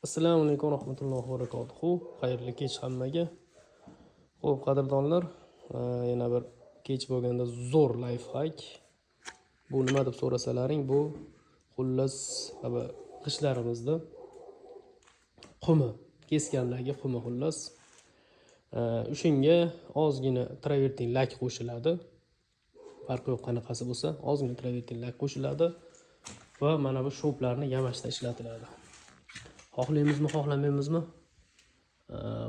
Assalomu alaykum rahmatullohi va barakatuhu. Xayrli kech hammaga. Xo'p, qadrdonlar, yana bir kech bo'lganda zo'r lifehack. Bu nima deb so'rasalaring, bu xullas g'ishtlarimizda qumi, keskandagi qumi xullas. O'shanga ozgina travertin lak qo'shiladi. Farqi yo'q qanaqasi bo'lsa, ozgina travertin lak qo'shiladi va mana bu shoplarni yamashda ishlatiladi. Xohlaymizmi, xohlamaymizmi?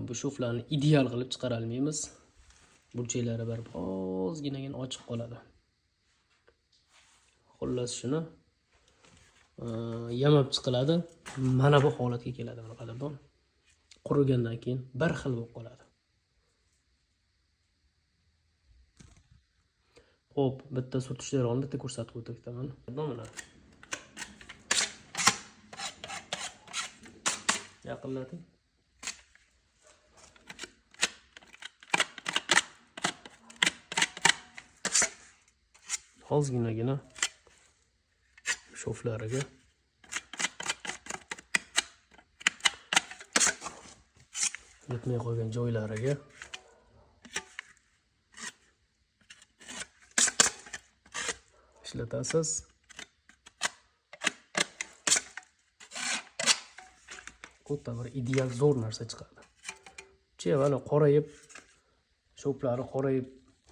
Bu shoflarni ideal qilib chiqara olmaymiz. Burchaklari baribir ozginagina ochiq qoladi. Xullas shuni yamab chiqiladi. Mana bu holatga keladi mana qadrdon. Qurigandan keyin bir xil bo'lib qoladi. Xo'p, bitta surtish jarayonini bitta ko'rsatib o'tib ketaman. Mana. Yaqinlating. Ozginagina shoflariga yetmay qolgan joylariga ishlatasiz. Katta bir ideal zo'r narsa chiqadi. Mana qorayib, sho'plari qorayib,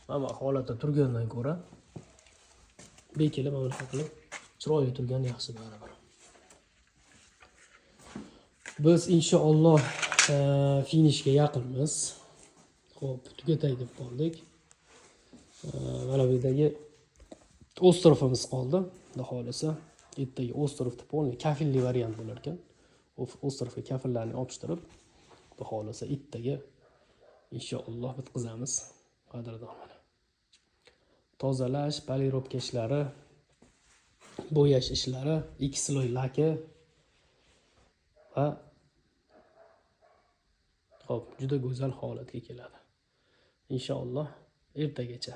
mana holatda turgandan ko'ra bekilib mana bunaqa qilib chiroyli turgan yaxshi baribir. Biz inshaalloh finishga yaqinmiz. Xo'p, tugatay deb qoldik. Mana bu yerdagi ostrovimiz qoldi. Xudo xohlasa, ertaga ostrovni polni kafilli variant bo'lar ekan. Ostrovga kafillarni yopishtirib, xudo xohlasa ertaga inshaalloh bitqizamiz. Qadrdon mana. Tozalash, polirovka ishlari, bo'yash ishlari, 2 sloy laki va xo'p, juda go'zal holatga keladi. Inshaalloh ertagacha.